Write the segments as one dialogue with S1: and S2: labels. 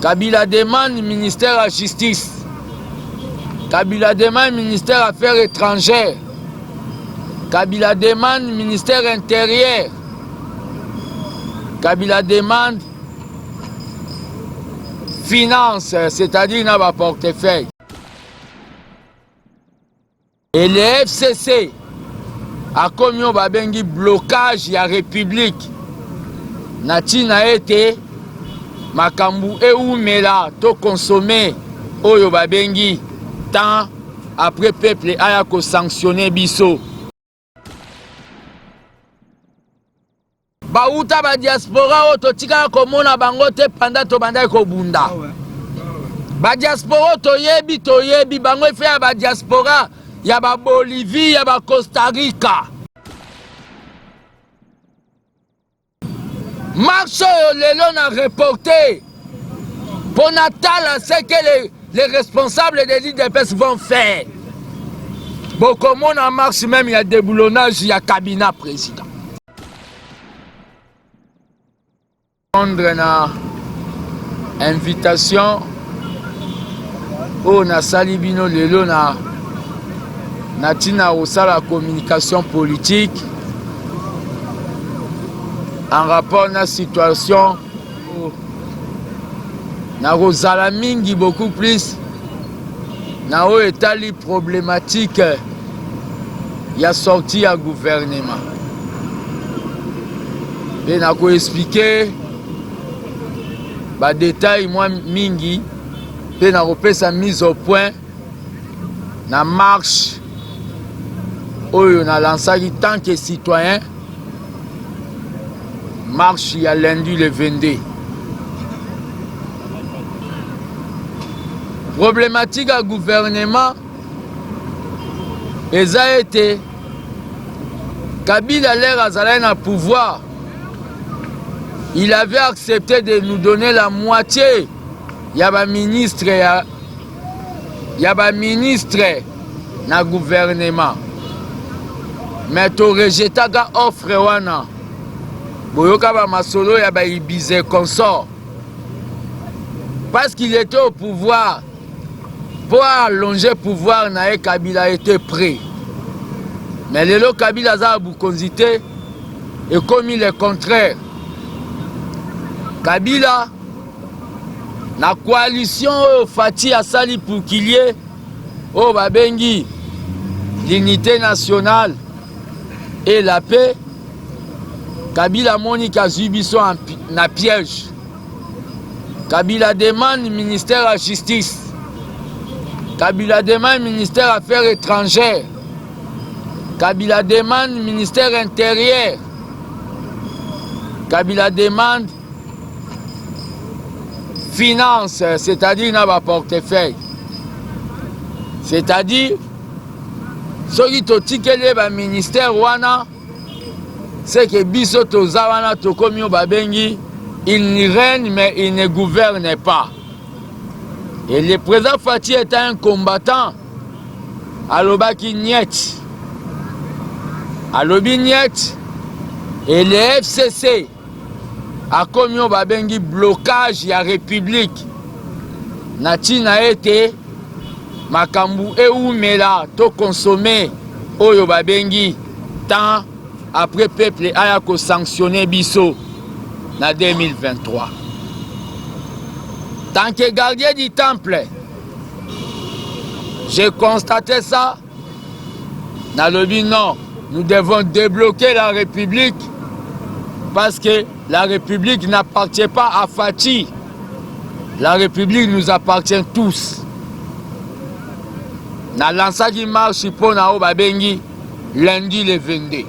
S1: Kabila demande ministère ya justice. Kabila demande ministère affaires étrangères. Kabila demande ministère intérieur. Kabila demande finance, c'est-à-dire na ba portefeuille. Et le FCC akomi oyo babengi blocage ya république na ntina ete makambo ewumela to consommer oyo babengi temps après peuple aya ko sanctionner biso. Bawuta ba diaspora oyo totikala komona bango te panda tobandaki kobunda. Ba diaspora oyo toyebi toyebi bango efe ya ba diaspora ya ba Bolivie ya ba Costa Rica. Marche oyo lelo na reporte mpo natala ce que les, les responsables de l'UDPS vont faire. Bokomona marche meme ya deboulonnage ya cabinet président. Répondre na invitation oyo nasali bino lelo na na ntina ya kosala communication politique en rapport na situation nakozala mingi beaucoup plus na oyo etali problématique ya sortie ya gouvernement mpe nakoexplike badetail mwa mingi mpe nakopesa mise au point na marche oyo nalansaki tant que citoyen marche ya lundi le 22 problématique ya gouvernement eza ete Kabila l'heure azalaki na pouvoir il avait accepté de nous donner la moitié ya ba ministre ya, ya ba ministre na gouvernement mais torejetaka offre wana boyoka ba masolo ya ba ibize consort parce qu'il était au pouvoir mpo allonge pouvoir na ye Kabila était prêt mais lelo Kabila aza na bokonzi te ekomi le contraire Kabila na coalition oyo Fatshi asali pour qu'il y ait oyo babengi l'unité nationale et la paix Kabila amoni kazwi biso na piège Kabila demande ministère ya justice. Kabila demande ministère affaires étrangères. Kabila demande ministère intérieur. Kabila demande finance, c'est-à-dire na ba portefeuille. C'est-à-dire soki totikeli ye ba ministère wana c'est que biso toza wana tokomi oyo babengi il règne mais il ne gouverne pas. Et le président Fatshi est un combattant. Alobaki niet. Alobi niet. Et le FCC akomi oyo babengi blocage ya république na ntina ete makambo ewumela to consommer oyo babengi temps après peuple aya ko sanctionner biso na 2023. Tant que gardien du temple, j'ai constaté ça. Nalobi non, nous devons débloquer la République parce que la République n'appartient pas à Fatshi. La République nous appartient tous. Na lansaki marche mpo na oyo babengi lundi le 22.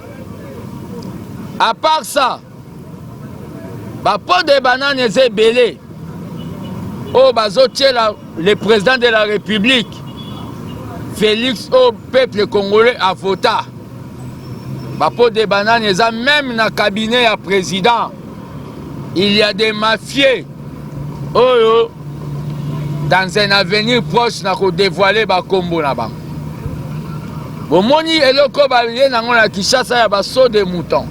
S1: À part ça, ba pot de banane eza ebele oyo bazotiela le président de la République Félix oyo peuple congolais avota. Ba pot de banane eza même na cabinet ya président. Il y a des mafieux oyo dans un avenir proche na kodévoile bakombo na bango. Bomoni eloko baye nango na Kinshasa ya ba saut de mouton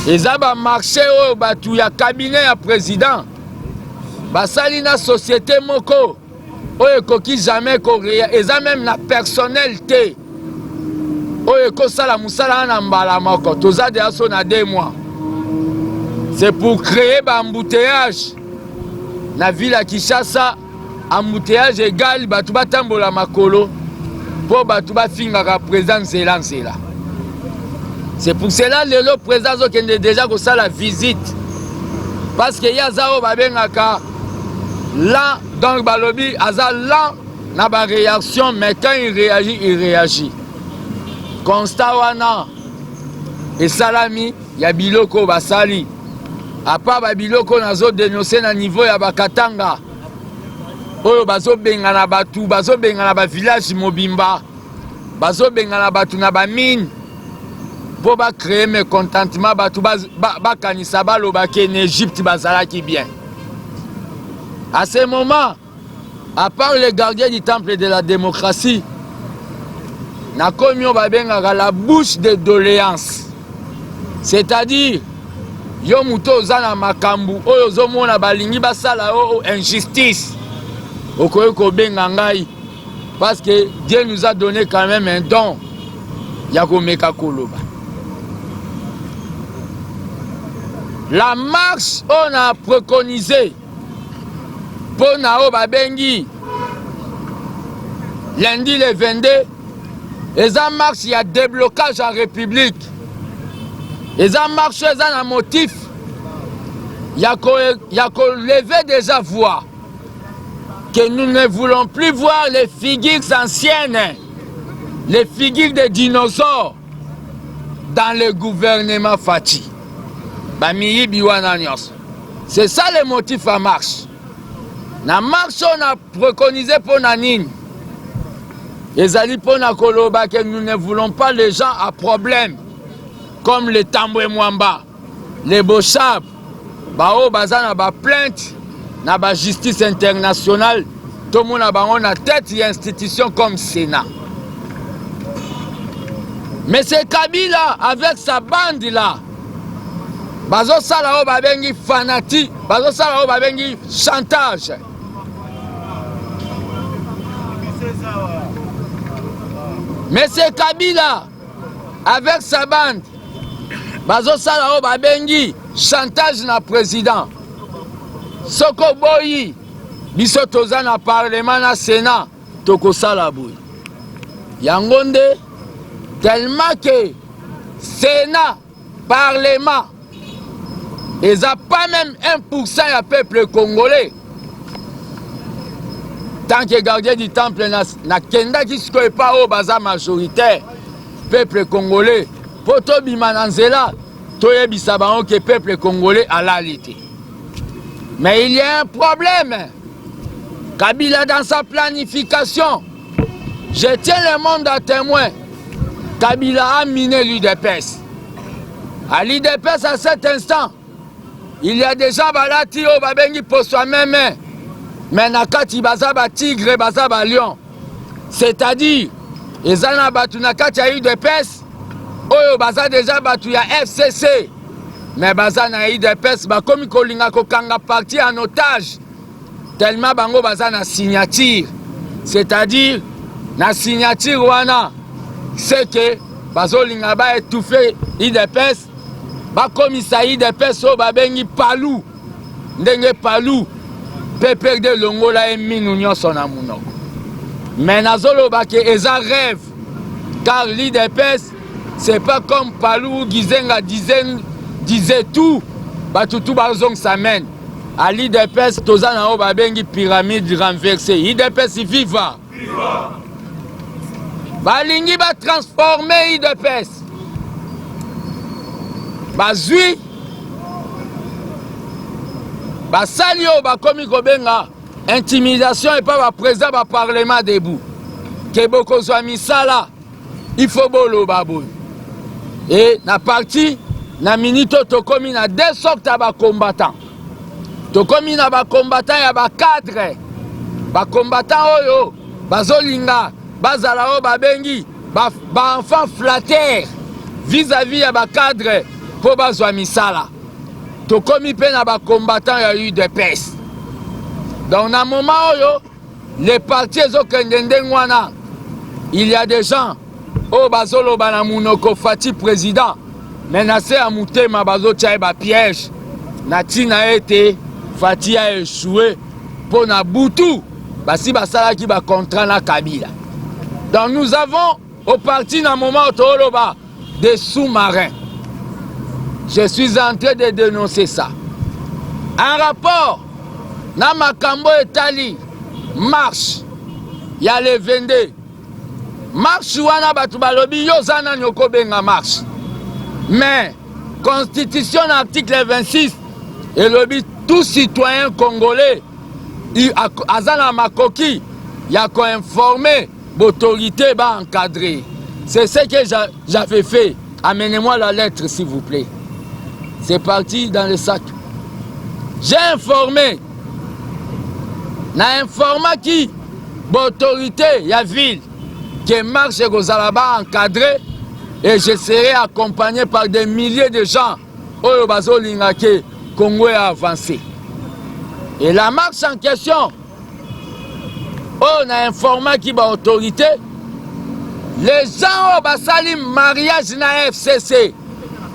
S1: eza ba marché oyo bato ya cabinet ya président. Basali na société moko oyo ekoki jamais korea, eza meme na personnel te oyo ekosala mosala wana mbala moko. Toza deja so na 2 mois, c'est pour créer ba embouteillage na ville ya Kinshasa. Embouteillage egal bato batambola makolo mpo bato bafingaka président nzela nzela. C'est pour cela lelo président azokende déjà kosala visite, parce que ye aza oyo babengaka lent, donc balobi aza lent na ba réaction, mais quand il réagit, il réagit. Constat wana esalami ya biloko oyo basali, à part ba biloko nazo dénoncer na niveau ya bakatanga oyo bazobengana bato, bazobengana ba village mobimba, bazobengana bato na bamine mpo bacréer mécontentement, bato bakanisa balobaki na Égypte bazalaki bien. À ce moment, à part les gardiens du temple de la démocratie, nakomi oyo babengaka la bouche de doléance, c'est-à-dire yo moto oza na makambo oyo ozomona balingi basala yo injustice, okoki kobenga ngai, parce que Dieu nous a donné quand même un don ya komeka koloba. La marche oyo na préconisé mpo na oyo babengi lundi le 22 eza marche ya déblocage en république. Eza marche oyo eza na motif ya kolever déjà voix que nous ne voulons plus voir les figures anciennes, les figures des dinosaures dans le gouvernement Fatshi. Bamiyibi wana nyonso. C'est ça le motif à marche. Na marche oyo na préconisé mpo na nini? Ezali mpo na koloba que nous ne voulons pas les gens à problème comme les Tambwe Mwamba, les Boshab, baoyo baza na baplainte na bajustice internationale, tomona bango na tête ya institution comme Sénat. Mais c'est Kabila avec sa bande là, bazosala oyo babengi fanatique, bazosala oyo babengi chantage. Mais Kabila avec sa bande bazosala oyo babengi chantage na président. Soki oboyi, biso toza na parlement na Sénat, tokosala boye. Yango nde tellement que Sénat, parlement eza pas même 1% ya peuple congolais. Tant que gardien du temple, nakendaki sikoyo epa oyo baza majoritaire, peuple congolais, mpo tobima na nzela, toyebisa bango ke peuple congolais alali te. Mais il y a un problème. Kabila, dans sa planification, je tiens le monde à témoin, Kabila a miné l'UDPS. À l'UDPS, à cet instant, il y a déjà balati oyo babengi poso ya meme, mais na kati baza batigre, baza balion. C'est-à-dire eza na bato na kati ya UDPS oyo baza déjà bato ya FCC, mais baza na UDPS, bakomi kolinga kokanga parti en otage, tellement bango baza na signature. C'est-à-dire na signature wana, c'est que bazolinga baétouffe UDPS, bakomisa UDPS oyo babengi Palu, ndenge Palu PPRD elongola ye minu nyonso na monoko. Mais nazoloba ke eza rêve, car l'UDPS, c'est pas comme Palu. Gizenga disait tout, bato tu bazongisa mene. À l'UDPS, toza na oyo babengi pyramide renversée. UDPS viva! Balingi batransforme UDPS, bazwi basali oyo bakomi kobenga intimidation epa baprésident baparlement debout, ke bokozwa misala, il faut boloba boye. E na parti na minute oyo, tokomi na deux sortes ya bacombattant. Tokomi na bacombattant ya bacadre, bacombattant oyo bazolinga bazala oyo babengi baenfant ba flatteur vis-à-vis ya bacadre mpo bazwa misala. Tokomi mpe na bacombattant ya UDPS. Donc na moment oyo le parti ezokende ndenge wana, il y a des gens oyo bazoloba na munoko Fatshi président, mais na se ya motema bazotia ye ba piège na ntina ete Fatshi a échoué mpo na butu basi basalaki ba contrat na Kabila. Donc nous avons au parti na moment oyo tooloba des sous-marins. Je suis en train de dénoncer ça. Un rapport na makambo etali marche ya le 22 marche wana, bato balobi yo oza nani okobenga marche? Mais constitution na article 26 elobi tout citoyen congolais aza na makoki ya koinformer l'autorité ba encadrer. C'est ce que j'avais fait. Amenez-moi la lettre, s'il vous plaît. C'est parti dans le sac. J'ai informé na informaki baautorité ya ville que marche ekozala ba encadré et je serai accompagné par des milliers de gens oyo bazolinga ke Congo ya avancé. Et la marche en question oyo na informaki baautorité, les gens oyo basali mariage na FCC,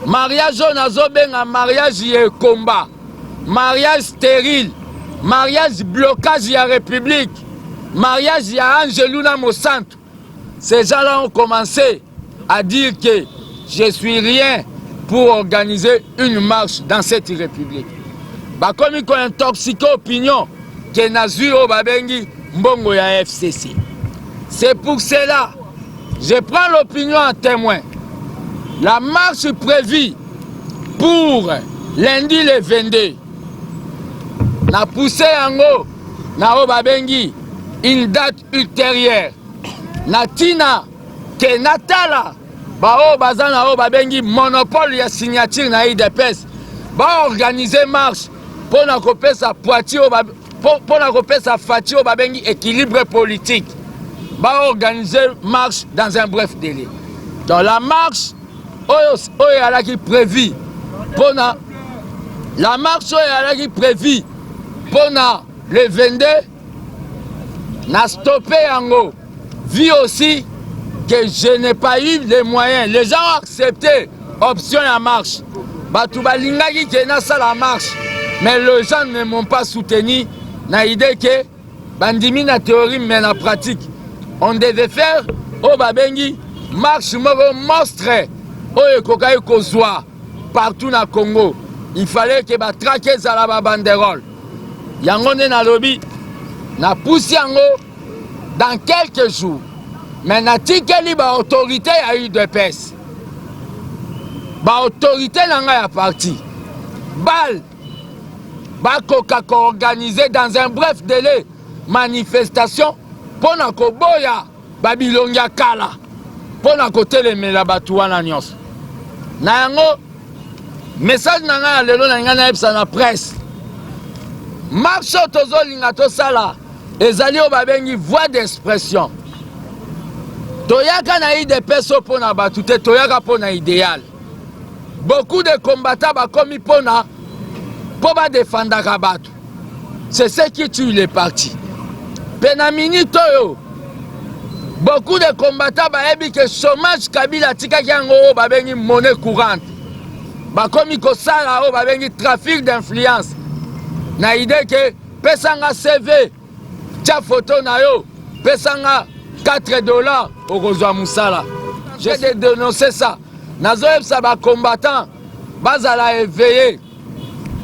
S1: mariage oyo nazobenga mariage ya ekomba, mariage stérile, mariage blocage ya république, mariage ya Angelu na Mosantu, ces gens-là ont commencé à dire que je suis rien pour organiser une marche dans cette république. Bakomi kointoxiquer opinion ke nazwi oyo babengi mbongo ya FCC. C'est pour cela je prends l'opinion en témoin: la marche prévue pour lundi le 22, na poussé yango na oyo babengi une date ultérieure, na ntina ke natala baoyo baza na oyo babengi monopole ya signature na UDPS baorganiser marche mpo na kopesa poiti oyo, mpo na kopesa Fatshi oyo babengi équilibre politique, baorganiser marche dans un bref délai. Donc la marche oyo ezalaki prévu mpona la marche oyo ezalaki prévu mpona le 22, na stoppé yango, vu aussi que je n'ai pas eu les moyens. Les gens ont accepté option ya marche, bato balingaki ke nasala marche, mais les gens ne m'ont pas soutenu na idée ke bandimi na théorie, mais na pratique on devait faire oyo babengi marche moko monstre oyo ekokaki kozwa partout na Congo. Il fallait ke batracts ezala, babanderole. Yango nde nalobi napusi yango dans quelques jours, mais natikeli baautorité ya UDPS, baautorité na ngai ya parti bal bakoka koorganiser dans un bref délai manifestation mpo na koboya babilongi ya kala, mpo na kotelemela bato wana nyonso. Na yango message na ngai ya lelo na ngai nayebisa na presse: marche oyo tozolinga tosala ezali oyo babengi voie d'expression. Toyaka na UDPS oyo mpo na bato te, toyaka mpo na idéal. Beaucoup de combattants bakomi mpona mpo badefandaka bato, c'est ce qui tue le parti. Mpe na minute oyo beaucoup de combattants bayebi ke chômage, Kabila atikaki yango oyo babengi monnaie courante, bakomi kosala oyo babengi trafic d'influence na idée ke pesanga CV, tia foto na yo, pesanga 4 $, okozwa mosala. J'ai de dénoncer ça. Nazoyebisa bacombattant bazala éveillé.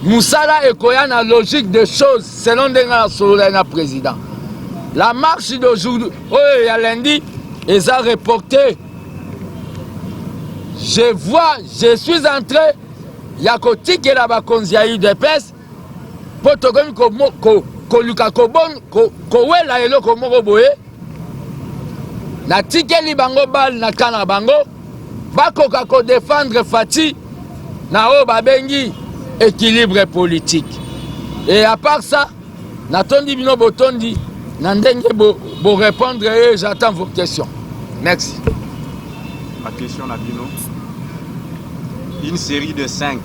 S1: Mosala ekoya na logique des choses selon ndenge nasolola na président. La marche d'aujourd'hui oyo ya lundi eza reporté. Je vois, je suis en train ya kotikela bakonzi ya UDPS mpo tokomi koluka kowela eloko moko boye. Natikeli bango bale na ka na bango bakoka kodéfendre Fatshi na oyo babengi équilibre politique. Et à part ça, natondi bino botondi na ndenge borépondre bo et j'attends vos questions. Merci.
S2: La question na bino, une série de cinq.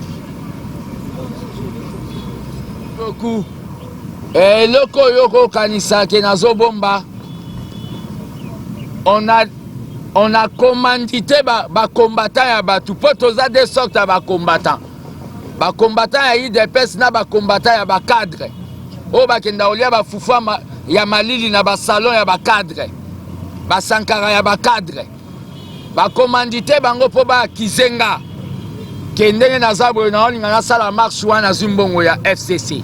S1: Beaucoup. Eloko oyo okokanisa ke nazobomba, on a commandité bacombattant ba ya bato, mpo toza de sorte ya bacombattant, bacombattant ya UDPS na bacombattant ya bacadre oyo bakenda kolia bafufu ya malili na basalon ya bacadre, basankara ya bacadre. Bacommandité bango mpo baakize nga ke ndenge naza boye, naolinga nasala marche wana, nazwi mbongo ya FCC.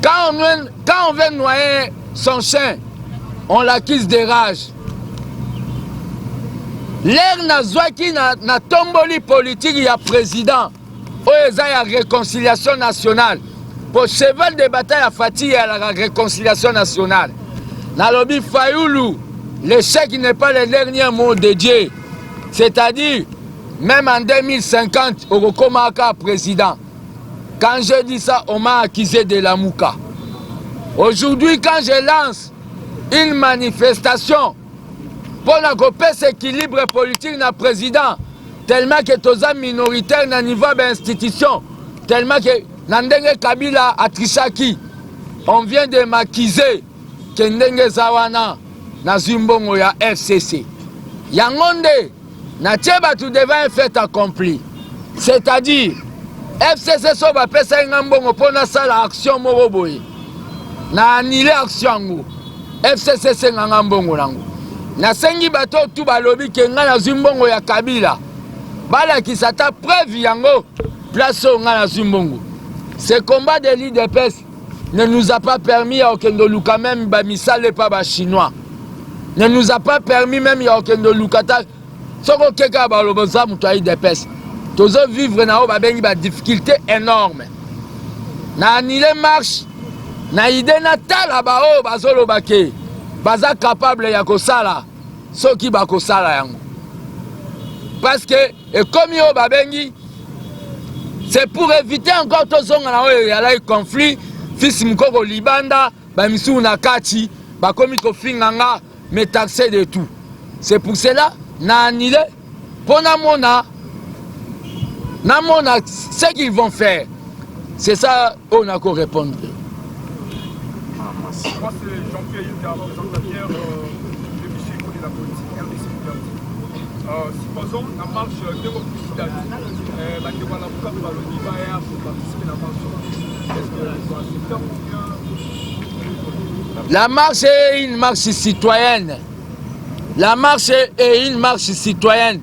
S1: Quand on veut noyer son chien, on l'accuse de rage. L'heure nazwaki natomboli politique ya président oyo eza ya réconciliation nationale, po cheval de bataille ya Fatshi eyalaka réconciliation nationale. Nalobi: Fayulu, l'échec n'est pas le dernier mot de Dieu, c'est-à-dire même en 2050 okokomaka président. Quand je dis ça, on m'a accusé de Lamuka. Aujourd'hui, quand je lance une manifestation mpona kopesa équilibre politique na président, tellement que toza minoritaire na niveau ya bainstitution, tellement que na ndenge Kabila atrichaki, on vient de m'accuser ke ndenge eza wana nazwi mbongo ya FCC. Yango nde natie bato devant un fait accompli, c'est-à-dire FCC so bapesaki nga mbongo mpo nasala action moko boye, na annuler action yango, FCC esenganga mbongo nango. Nasengi bato oyo tu balobi ke ngai nazwi mbongo ya Kabila, balakisa ata preuve yango, place oyo ngai nazwi mbongo. Ce combat de l'UDPS ne nous a pas permis ya kokende oluka même bamisala epa bachinois, ne nous a pas permis même ya kokende oluka ta. Soki okeka, baloba oza moto ya UDPS. Tozovivre na oyo babengi badifficulté énorme. Na annuler marche na idée natala baoyo bazoloba ke baza capable ya kosala, soki bakosala yango, parce que ekomi oyo babengi, c'est pour éviter encore tozonga na oyo eyalaki conflit. Fils Mokoko libanda, bamisusu na kati bakomi kofinga nga, me taxe de tout. C'est pour cela na annulé, mpo namona ce qu'ils vont faire. C'est ça oyo nako répondre.
S3: Moi, c'est Jean-Pierre Yuka, présentateur de l'émission École de la politique, RDC Liberté. Supposons la marche de président, bandeko ya Lamuka mpe balobi baya participer na marche. Est-ce que ils ont accepté ou bien?
S1: La marche est une marche citoyenne. La marche est une marche citoyenne.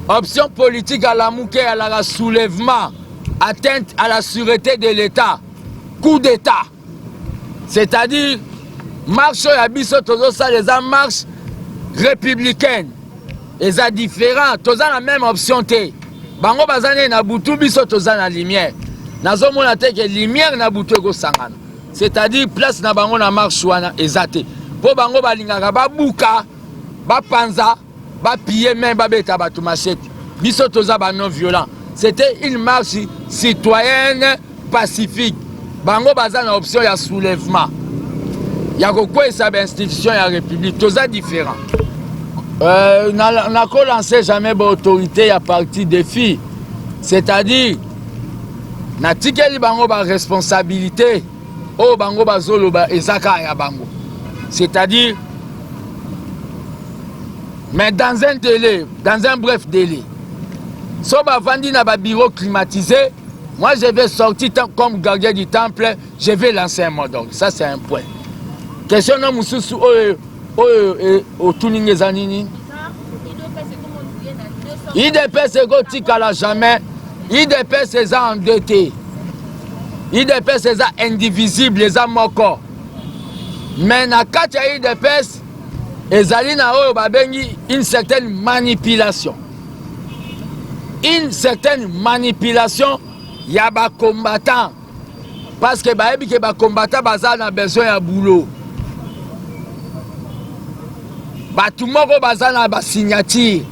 S1: Option politique à la Mouké, à la soulèvement, atteinte à la sûreté de l'État, coup d'État. C'est-à-dire, marche oyo ya biso tozosala eza marche républicaine, eza différent. Toza na même option te. Bango baza nde na butu, biso toza na lumière. Nazomona te ke lumière na butu ekosangana. C'est-à-dire place na bango na marche wana eza te, mpo bango balingaka babuka, bapanza, bapiller, même babeta bato machette. Biso toza ba non violent. C'était une marche citoyenne pacifique. Bango baza na option ya soulèvement, ya kokweyisa bainstitution ya république. Toza différent. Nakolancer jamais baautorité ya parti défi, c'est-à-dire natikeli bango baresponsabilité oyo bango bazoloba eza kaka ya bango, c'est-à-dire, mais dans un délai, dans un bref délai, so bavandi na babureau climatisé, moi je vais sortir comme gardien du temple, je vais lancer un mot d'ordre. Ça, c'est un point. Question na mosusu oyo otuningi eza nini? UDPS ekotikala jamais. UDPS eza en deux te. UDPS eza indivisible, eza moko. Mais na kati ya UDPS ezali na oyo babengi une certaine manipulation, une certaine manipulation ya bacombattant, parce que bayebi ke bacombattant baza na besoin ya boulot. Bato moko baza na basignature,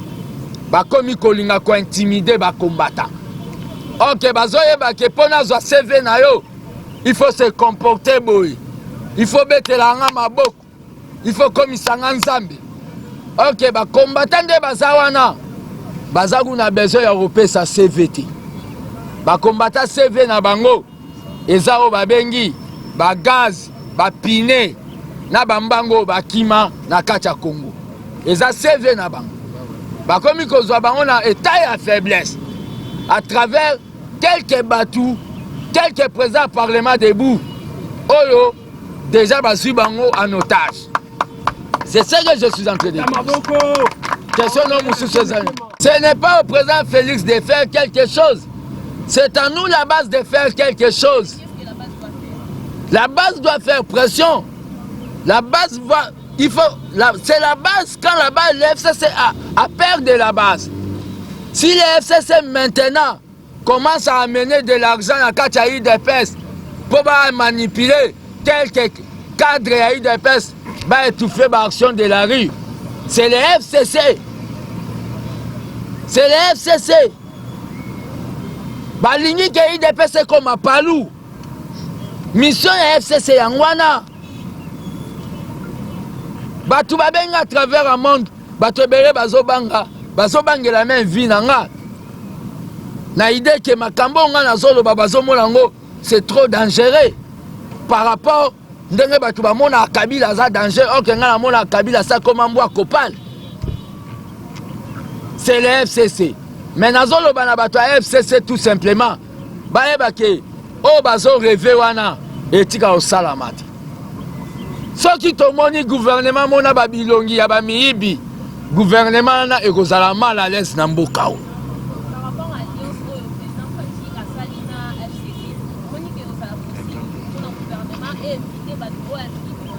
S1: bakomi kolinga kointimider bacombattant. Ok, bazoyeba ke mpo nazwa CV na yo, il faut se comporter boye, il faut betela nga maboko, il faut komisa nga Nzambe. Ok, bacombattant nde baza wana, baza kuna besoin ya kopesa CV te. Bacombattant, CV na bango eza oyo babengi bagaz. bapine na bambango oyo bakima na kati ya Congo. Eza CV na bango. Bakomi kozwa bango na etat ya faiblesse à travers quelques batu, quelques présidents parlement debout oyo déjà bazwi bango en otage. C'est ce que je suis en train de dire. Question non mosusu ezali. Ce n'est pas au président Félix de faire quelque chose. C'est à nous la base de faire quelque chose. La base doit faire pression. La base va, il faut, c'est la base quand la base, le FCC a, a peur de la base. Si le FCC maintenant commence à amener de l'argent na kati ya UDPS pour ba manipuler quelques cadres ya UDPS ba étouffer ba action de la rue, c'est le FCC. C'est le FCC. Balingi ke UDPS ekoma palu. Mission ya FCC yango wana. Bato babenga à travers le monde, bato ebele bazobanga, bazobangela même vie na nga. Na idée ke makambo nga nazoloba bazomona yango c'est trop dangereux par rapport ndenge bato bamonaka Kabila aza danger, or ke nga namonaka Kabila asa koma mbwa kopal. C'est le FCC. Mais nazoloba na bato ya FCC tout simplement bayeba ke oyo bazo rêver wana etika kosalama te. Soki tomoni gouvernement mona ba bilongi ya ba miyibi, gouvernement wana ekozala mal à l'aise na mboka oyo.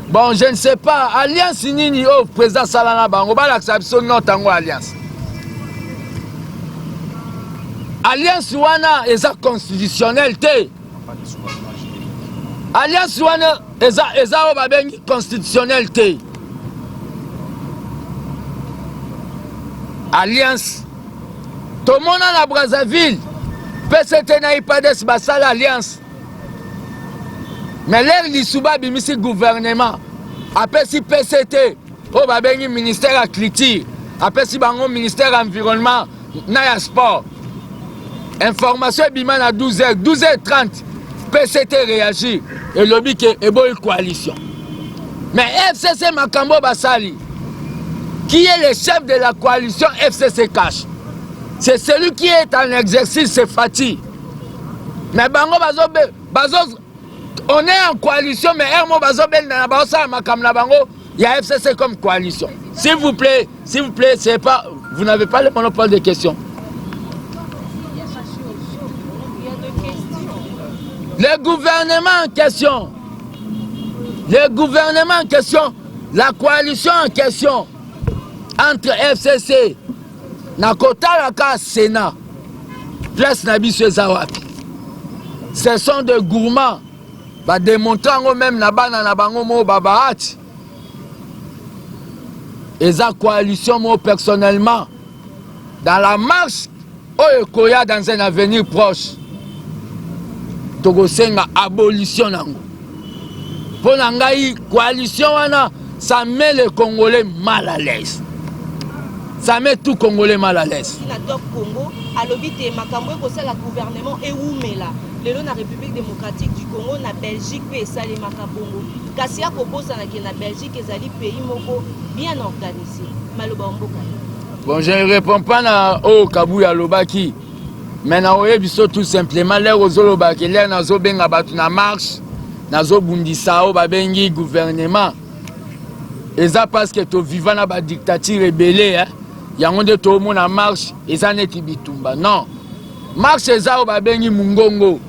S1: Bon, je ne sais pas, alliance nini oyo président asala na bango, balakisa biso note yango alliance. Alliance wana eza constitutionnel te. Alliance wana eza eza oyo babengi constitutionnel te. Alliance tomona na Brazzaville PCT na IPADES basala alliance, mais l'heure Lisuba abimisi gouvernement apesi PCT oyo babengi ministère ya culture, apesi bango ministère ya environnement na ya sport. Information ebima na 12h, 12h30 PCT réagir elobi ke eboyi coalition. Mais FCC makambo basali, qui est le chef de la coalition FCC Cash? C'est celui qui est en exercice, c'est Fatih. Mais bango bazo bazo on est en coalition, mais Hermo bazo benda na bazo makambo na bango ya FCC comme coalition. S'il vous plaît, s'il vous plaît, c'est pas, vous n'avez pas le monopole des questions. Le gouvernement en question, le gouvernement en question, la coalition en question entre FCC na kotalaka Sénat, place na biso eza wapi? Ce sont des gourmands, ba démontrer yango même na bana na bango mo babaati. Eza coalition mo personnellement dans la marche oyo ekoya dans un avenir proche, tokosenga abolition nango. Mpo na ngai coalition wana ça met les Congolais mal à l'aise. Ça met tout Congolais mal à l'aise.
S4: Na Top Congo alobi te makambo ekosala gouvernement ewumela lelo na République démocratique du Congo, na Belgique mpe esalemaka bongo, kasi ya kobosanake na Belgique ezali pays moko bien organisé. Maloba ya mboka.
S1: Bon, je ne réponds pas na oyo Kabuya alobaki, mais na oyebi biso tout simplement l'heure ozolobaki, l'heure nazobenga bato na marche, nazobundisa oyo babengi gouvernement, eza parce que toviva na badictature ebele, eh? Yango nde toomona marche eza neti bitumba. Non, marche eza oyo babengi mungongo,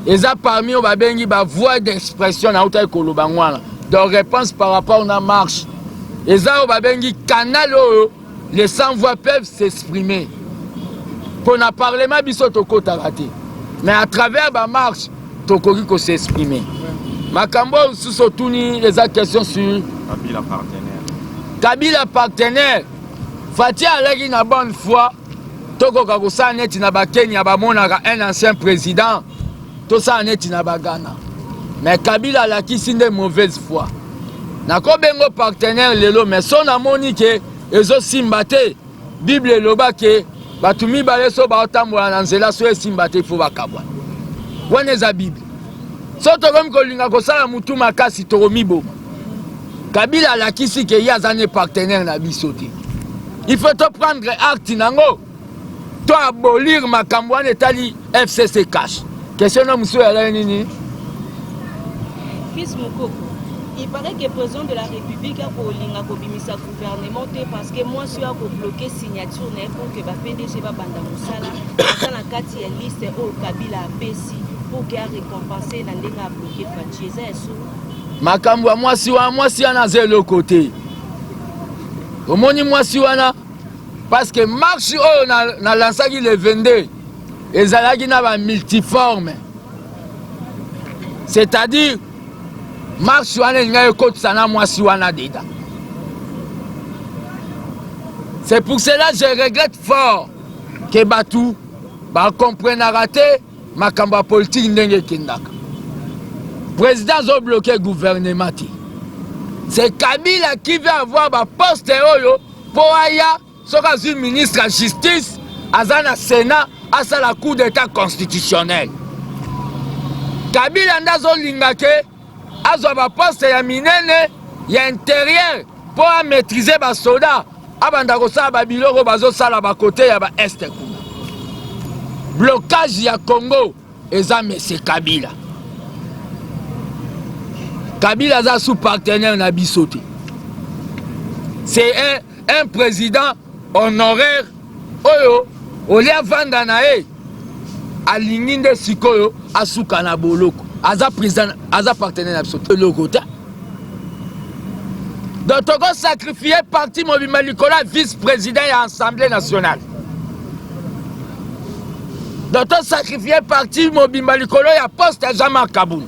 S1: eza parmi oyo babengi bavoie d'expression. Nautaki koloba ngwana. Donc réponse par rapport na marche, eza oyo babengi canal oyo les sans voix peuvent s'exprimer. Mpo na parlement biso tokotaka te, mais à travers bamarche tokoki kos'exprimer. Makambo oyo mosusu otuni eza question sur
S2: Kabila partenaire.
S1: Kabila partenaire. Fatih alaki na bonne foi, tokoka kosala neti na bakenya bamonaka un ancien président, tosala neti na bagana, mais Kabila alakisi nde mauvaise foi. Nakobengo partenaire lelo, mais so namoni ke ezosimba te. Bible eloba ke bato mibale so baotambola na nzela, so esimba te, ifo bakabwana. Wana eza Bible. Soki tokomi kolinga kosala mutu makasi tokomiboma. Kabila alakisi ke ye aza ne partenaire na biso te. Il faut to prendre acte nango. To abolir makambo wana etali FCC cash. Question na mosusu ezalaki nini?
S4: Fils Mukoko, il paraît que président de la République akolinga kobimisa gouvernement te parce que mwasi oyo akobloke signature na ye pour que ba PDG babanda mosala aza na kati ya liste oyo Kabila apesi pour que arécompense na ndenge abloke Fatshi. Eza ya solo?
S1: Makambo ya mwasi wana, mwasi wana aza eloko te. Omoni mwasi wana parce que marche oyo na lansaki le 22 ezalaki na ba multiforme, c'est-à-dire marche wana elingaki ekotisa na mwasi wana dedans. C'est pour cela je regrette fort que bato bakomprenaka te makambo ya politiki ndenge ekendaka. Président azobloke gouvernement te, c'est Kabila qui veut avoir baposte oyo mpo aya soki azwi ministre ya justice aza na sénat asala coup d'état constitutionnel. Kabila nde azolinga ke azwa baposte ya minene ya intérieur mpo amaîtrise basoda, abanda kosala babiloko bazosala bakote ya baeste kuna. Blocage ya Congo eza mese Kabila. Kabila aza sous partenaire na biso te. C'est un président honoraire oyo olia vanda na ye alingi nde sikoyo asuka na boloko. Aza président, aza partenaire na biso te, eloko te. Donc toko sacrifier parti mobimba likolo ya vice-président ya Assemblée nationale. Donc to sacrifier parti mobimba likolo ya poste ya Jean-Marc Kabund.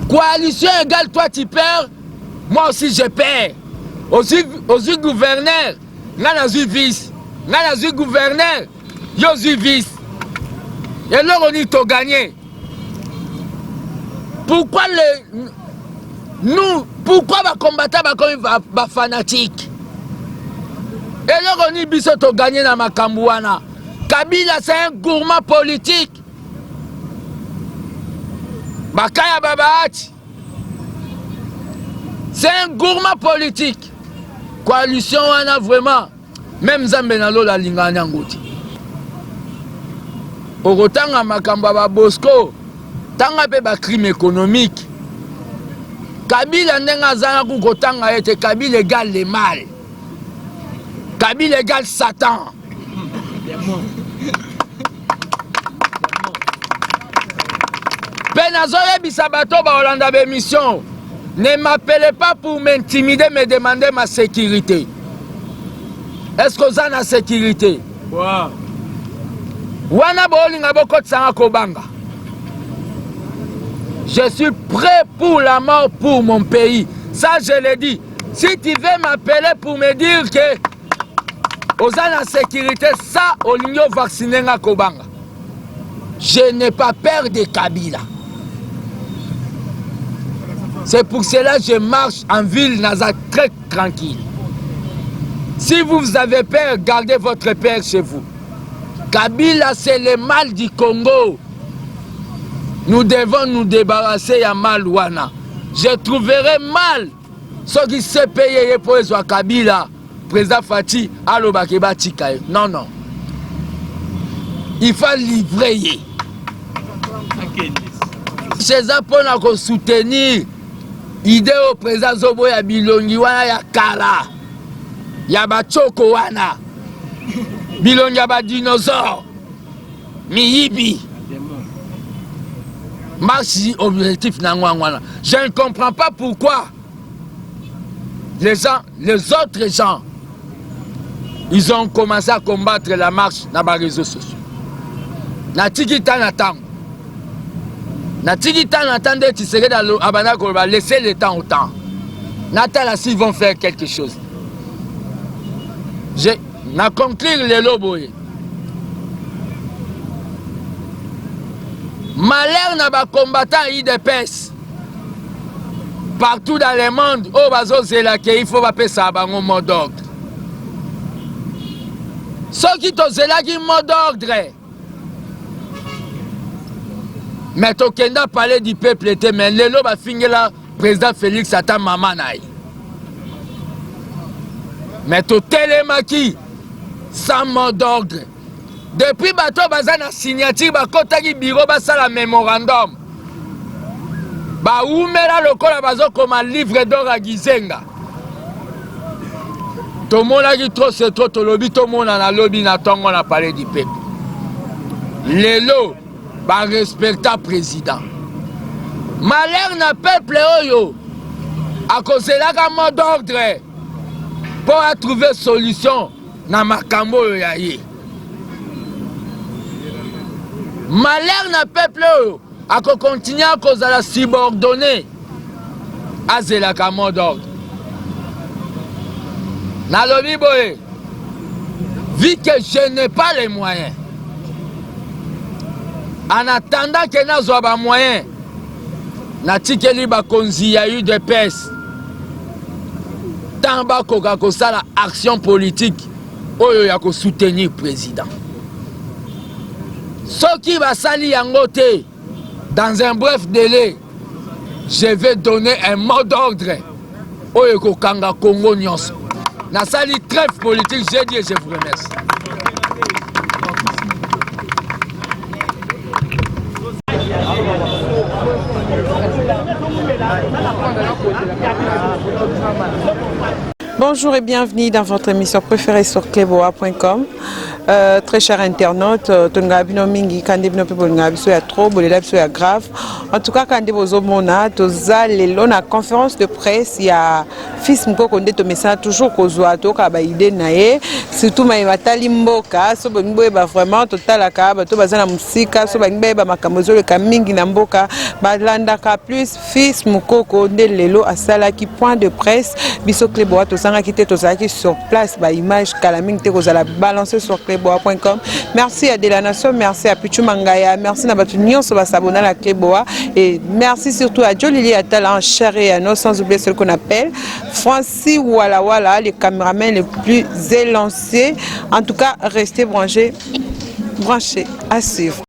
S1: Coalition égale toi tu perds, moi aussi je perds. Ozwi gouverneur, nga nazwi vice, nga nazwi gouverneur, yo ozwi vice. Eloko nini to gagner? Pourquoi le nous pourquoi ba combattants ba komi ba, ba fanatique? Eloko nini biso to gagner na makambo wana? Kabila c'est un gourmand politique. Bakaya Babahati c'est un gourmand politique. Coalition wana vraiment Meme Nzambe na lola alingaka yango te. Okotanga makambo ya ba Bosco, tanga pe ba crime économique. Kabila ndenge aza na kotanga ye te, Kabila égale le mal. Kabila égale Satan. Pe nazoyebisa bato baolanda ba émission, ne m'appelez pas pour m'intimider, me demander ma sécurité. Est-ce que oza na sécurité?
S3: Wow.
S1: Wana bolinga bokotisanga kobanga. Je suis prêt pour la mort pour mon pays. Ça, je l'ai dit. Si tu veux m'appeler pour me dire que oza na sécurité, ça, olingi ovacciner nga kobanga. Je n'ai pas peur de Kabila. C'est pour cela que je marche en ville, naza très tranquille. Si vous avez peur, gardez votre peur chez vous. Kabila, c'est le mal du Congo. Nous devons nous débarrasser ya mal wana. Je trouverai mal soki CPI ye po ezwa Kabila, président Fatshi alobaki batika ye. Non, non. Il faut livrer ye. Eza mpona kosoutenir idée oyo président azoboya bilongi wana ya kala ya bachoko wana, bilongi ya badinosaure miyibi. Marche objectif na yango wana. Je ne comprends pas pourquoi les gens, les autres gens, ils ont commencé à combattre la marche dans les réseaux sociaux. Natiki ta na tango. Natiki ta na tango nde Tshisekedi abanda koloba laisser le temps au temps. Natala s'ils vont faire quelque chose. Je na conclure lelo boye. Malheur na ba combattants UDPS partout dans le monde oyo bazozela ke il faut bapesa bango mot d'ordre. Soki tozelaki mot d'ordre, Mais tokenda palais du peuple te, mais lelo bafingela président Félix ata mama na ye. Mais totelemaki sans mot d'ordre. Depuis bato baza na signature bakotaki bureau basala memorandum, bawumela lokola bazokoma livre d'or ya Gizenga. Tomonaki trop c'est trop, tolobi tomonana lobi na ntongo na palais du peuple. Lelo barespecta président. Malheur na peuple oyo akozelaka mot d'ordre mpo atrouve solution na makambo oyo ya ye. Malheur na peuple oyo akokontinue akozala subordonné, azelaka mot d'ordre. Nalobi boye, vu que je n'ai pas les moyens, en attendant que nazwa ba moyens, natikeli bakonzi ya UDPS tant bakoka kosala action politique oyo ya kosoutenir président. Soki basali yango te, dans un bref délai, je vais donner un mot d'ordre oyo ekokanga Congo nyonso. Nasali trêve politique, j'ai dit et je vous remercie.
S5: Bonjour et bienvenue dans votre émission préférée sur cleboa.com. Très cher internaute, tolingaka bino mingi, kande bino mpe bolingaka biso ya trop, bolela biso ya grave. En tout cas, kande bozomona, toza lelo na conférence de presse ya Fils Mukoko, nde tomesana toujours kozwa toyoka baidées na ye, surtout maye batali mboka. So bolingi boyeba vraiment, totalaka bato baza na mosika, so balingi bayeba makambo ezoleka mingi na mboka, balandaka plus Fils Mukoko. Nde lelo asalaki point de presse. Biso Cleboa tozangaki te, tozalaki sur place. Baimage kala mingi te kozala balancé sur cleboa.com. Merci à de la nation, merci à Pichu Mangaya, merci na bato nyonso basabona na Cleboa et merci surtout à Jolili Atala en chair et à sans oublier celui qu'on appelle Francis Wala Wala, le caméraman le plus élancé. En tout cas, restez branchés, branchés, à suivre.